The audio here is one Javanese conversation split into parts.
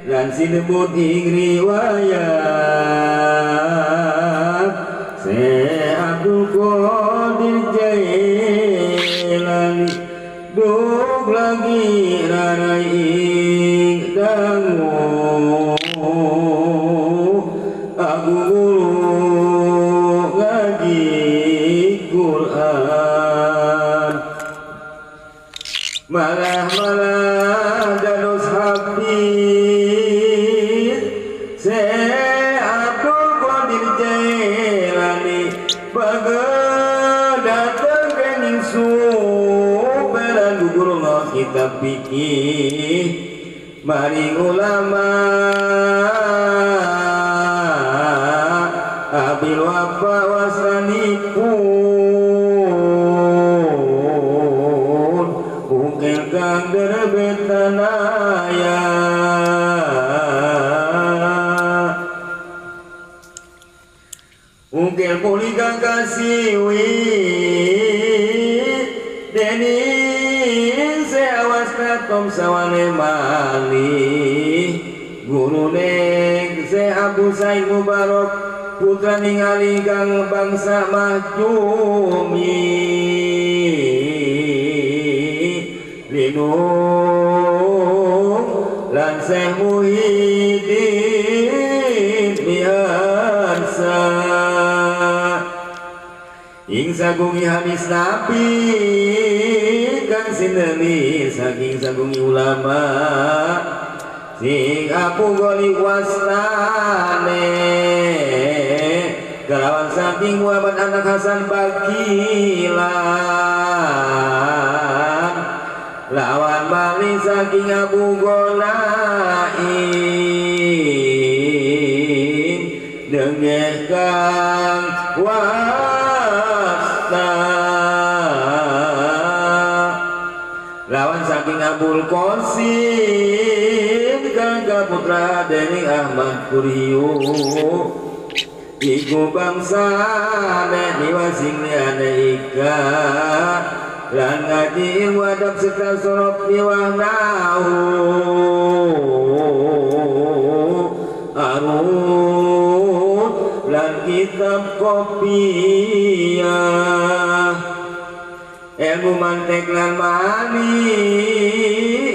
lan sinebut ing riwayat Syekh Abdul Qadir Jailani duk lagi rarai ing dangu aku guru ngaji Quran malah-malah dados hafiz Syekh Abdul Qadir Jailani bagedateng kening superan guru maos kitab fikih maring ulama Abil Wafa wasranipun ungkel kang derbet tanaya ungkel puli kang kasiwi dening seawas katom sawane malih gurune Syekh Abu Said Mubarak putra ningali kang bangsa Mahjumi linung lan Syekh Muhyiddin biasa ing sagungi hadis Nabi kang sineni saking sagungi ulama sing aku goli wastane kalawan saking Muhammad anak Hasan Bakilan lawan bali saking Abu Golaim dengeh kang wasta lawan saking Abul Qasim kang putra dening Ahmad Kuryu iku bangsane diwasing liyane ika lan ngaji ilmu adab serta sorot miwahnahu arut lan kitab kopiah ilmu mantek lan mani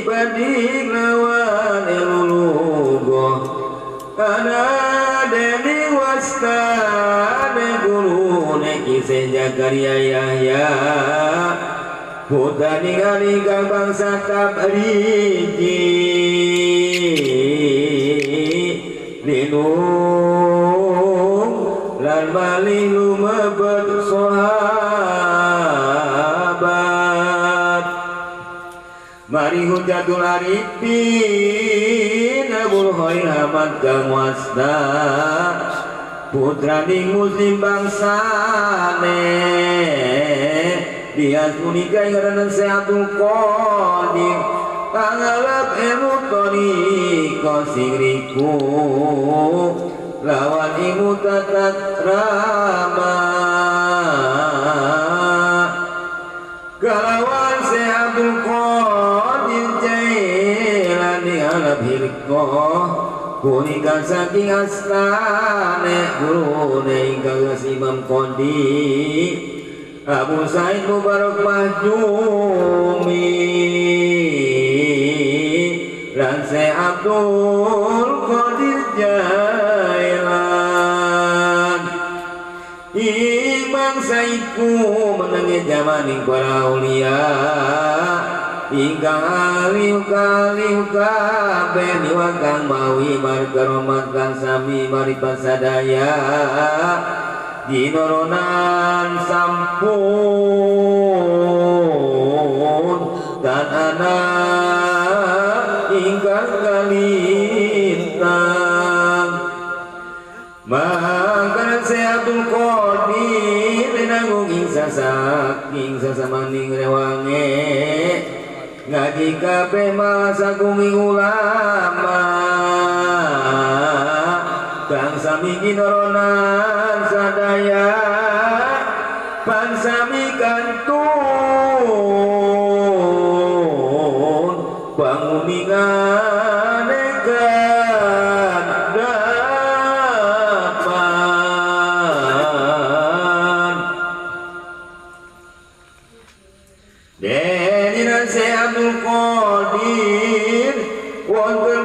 bading lawan ilmu lugoh kana dening wastane gurune Ki Syekh Zakaria Yahya putra ningali kang bangsa Tabriji linung lan malih lumebet sahabat mari Hujatul Arifin Abul Khair Ahmad kang wasta putra ning muslim bangsane dias punika ing ngaran Syekh Abdul Qadir pangalap ilmu thariqah sing riku lawan ilmu tata krama kalawan Syekh Abdul Qadir Jailani alap hirqah punika saking astane gurune ingkang Imam Qadi Abu Said Mubarak Mahjumi lan Syekh Abdul Qadir Jailan ing bangsa iku menangi jamaning para aulia ingkang aliu kaliu kabeh niwang mawi margaromat kang sami maripat sadaya dinoronan sampun dan anak ingkang kalintang mangkanan Syekh Abdul Qadir nanggung ing sasaking sasamaning rewange ngaji kabeh masagungi ulama kang sami kinoronan sadaya pan sami kantun panguningane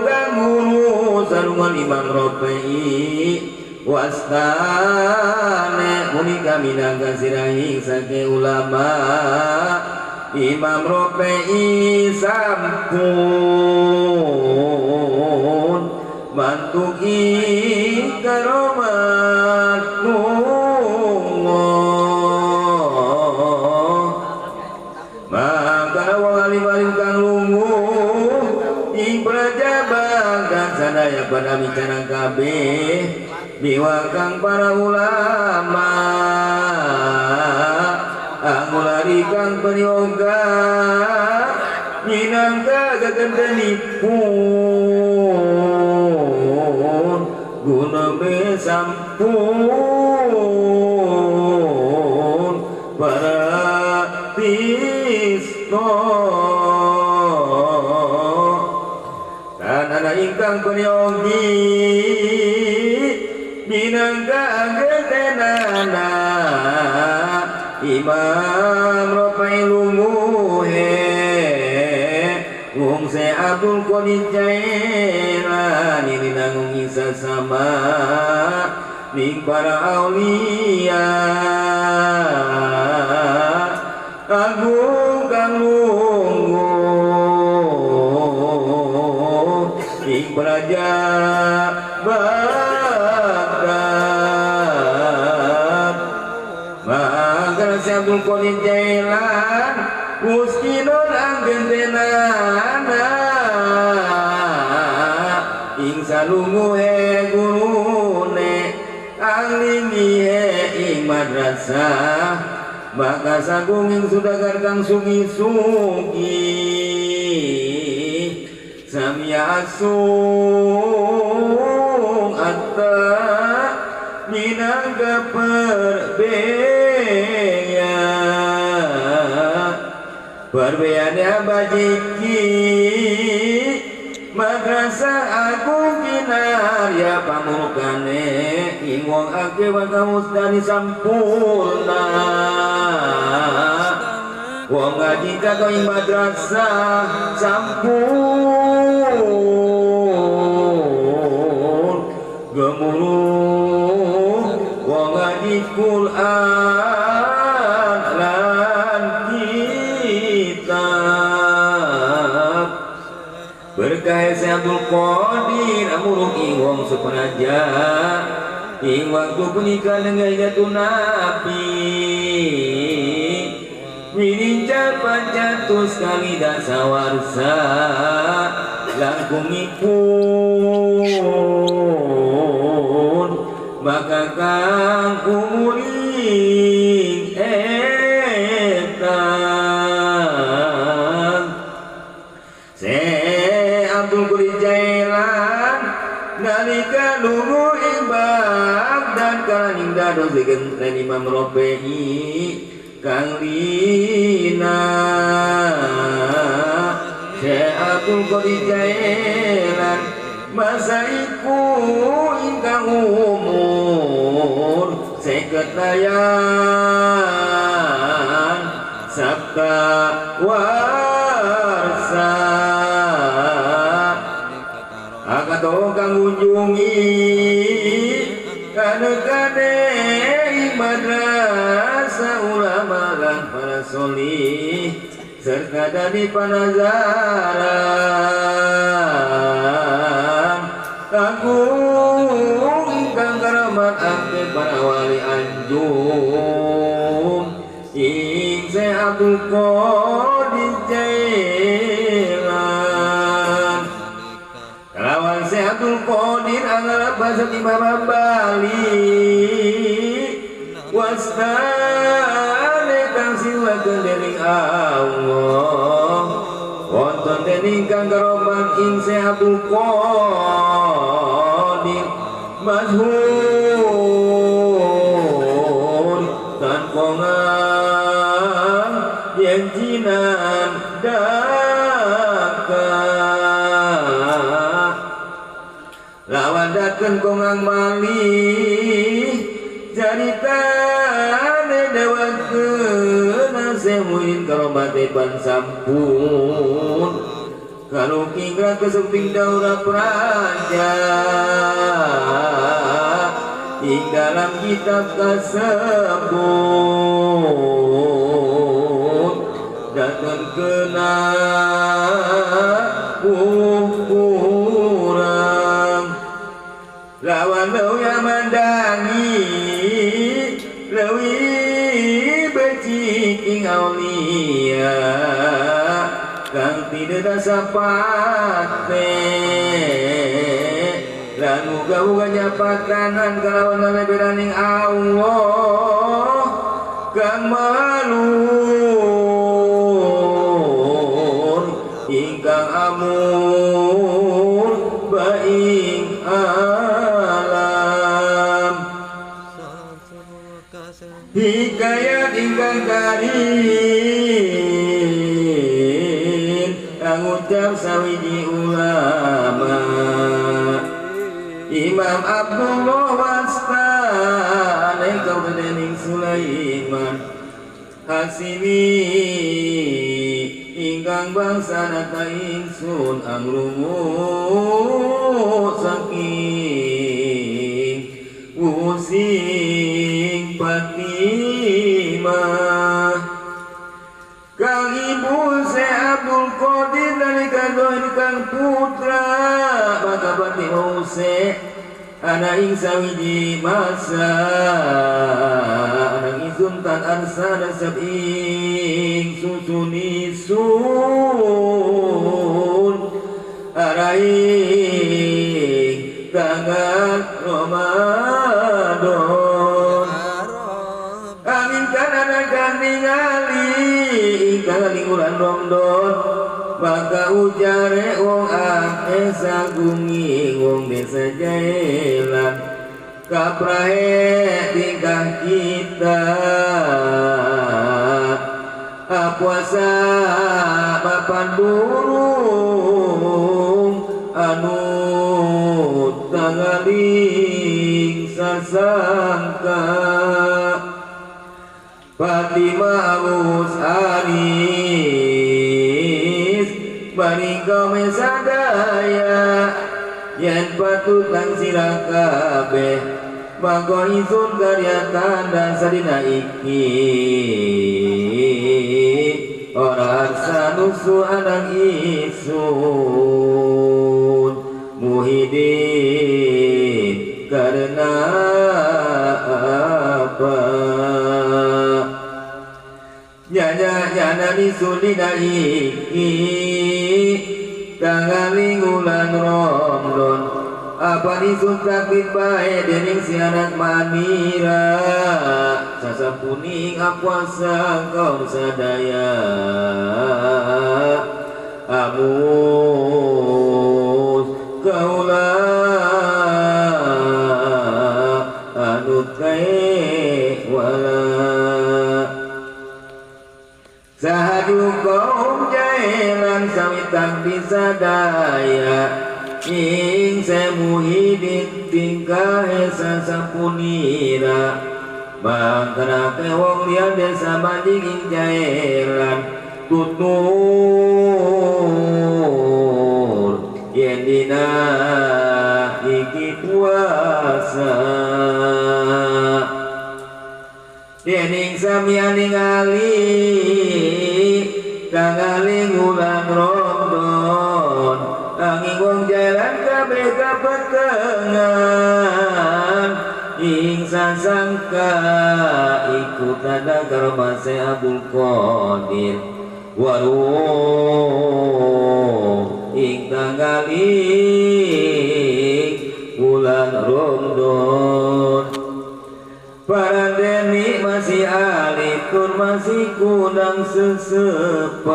kang guru sarungan Imam Rafi'i wastane punika minangka sirahing saking ulama Imam Rafi'i sampun mantuk ing karomat maka wong alim-alim kang lungguh ing praja Baghdad sadaya pada micarang kabeh miwah kang para ulama angulari kang penyoga minangka gegentenipun guname sampun para tisno dan ana ingkang penyogi minangka gegentenana Imam Rafi'i lungguhe wong Syekh Abdul Qadir Jailani ninanggung isa sama ning para aulia agung kang lungguh ing praja Baghdad maka Syekh Abdul Qadir Jailan Gustinon anggentenana ing salunguhe gurune anglingihe ing madrasah maka sagunging sudagar kang sugi-sugi samya asung atta minangka perbeya perbeyane abajiki madrasah agung kinarya pamurukane ing wong akeh wakaus dari sampurna wong ngaji ka ing madrasah sampun gemuruh wong ngaji Quran lan kitab berkah Syekh Abdul Qadir amuruk ing wong sepenaja ing waktu punika lenggah Nabi wininca pancatus kali dasawarsa langkungipun maka kang umuring etang Syekh Abdul Qadir Jailan nalika lungu ing Baghdad kalaning dados genten Imam Rafi'i kang lina Syekh Abdul Qadir Jailan masa iku ingkang umur 50 layan sabta warsa akato kang ngunjungi kane-kane ing madrasah ulama lan para solih serta dari panazaran agung ingkang karamat akeh para wali anjum ing Syekh Abdul Qadir Jailan kalawan Syekh Abdul Qadir angarap basa Imam Bali wastane kang siwakeun dening Allah wonten dening kang karoman ing Syekh Abdul Qadir masyhur tan kongan yen jinan daka lawan daken kongang malih caritane dewakeun semuin karomate pan sampun Kalau kingrat kesuping daura praja ing dalam kitab kasebut datang kena kurang lawan leuya mandangi leuwih becik ing aulia kang tidak sapate lan uga-uga nyapatanan kalawan leleberaning Allah kang malur ingkang amur baing alam hikayat ingkang karin kang ucap sawiji ulama Imam Abdullah Wastane kawedening Sulaiman Hasimi ingkang bangsa nata ingsun angrungu saking using Fatimah kang ibu se Abdul Qadir nalika doin kang putra maka Fatimah use ana ing sawiji masa ana ingsun tan arsa nasab ing susunisun araing tangan Ramadan angin kana kang ningali ingkang wulan Ramadan maka ujare wong akeh sagungi wong desa Jaelan kaprahe tingkah kita puasa papan burung anu tangaling sasangka Fatimah Agus Aris bari kaum sadaya yen patut lan sira kabeh mangko ingsun karya tanda sadina iki ora sanusu anak ingsun Muhyiddin karena apa nyana nisulina iki tanggaling wulan Ramadan apa nisun taklid bae dening si anak manira sasampuning apuasa kaum sadaya amus kaula anut kae wala sahadu kaum jaelan sawitang bisadaya ing semuhidin tingkahe sasampunira mangkarake wong liya desa manjing ing jaelan tutur yen dina iki puasa dening samian ningali tanggaling wulan Ramadan angin wong jalan kabeh kapetengan ing sasangka iku tanda karomah Abdul Qadir waruh ing tanggaling wulan Ramadan parandeni masih alit tur masih kundang sesepan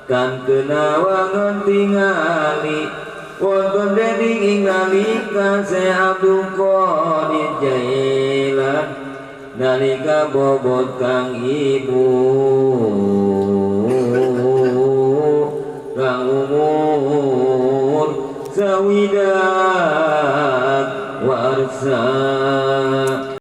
kan kenawangan tingali wonten dening ing nalika Syekh Abdul Qadir Jailan nalika bobot kang ibu kang umur sawidak warsa.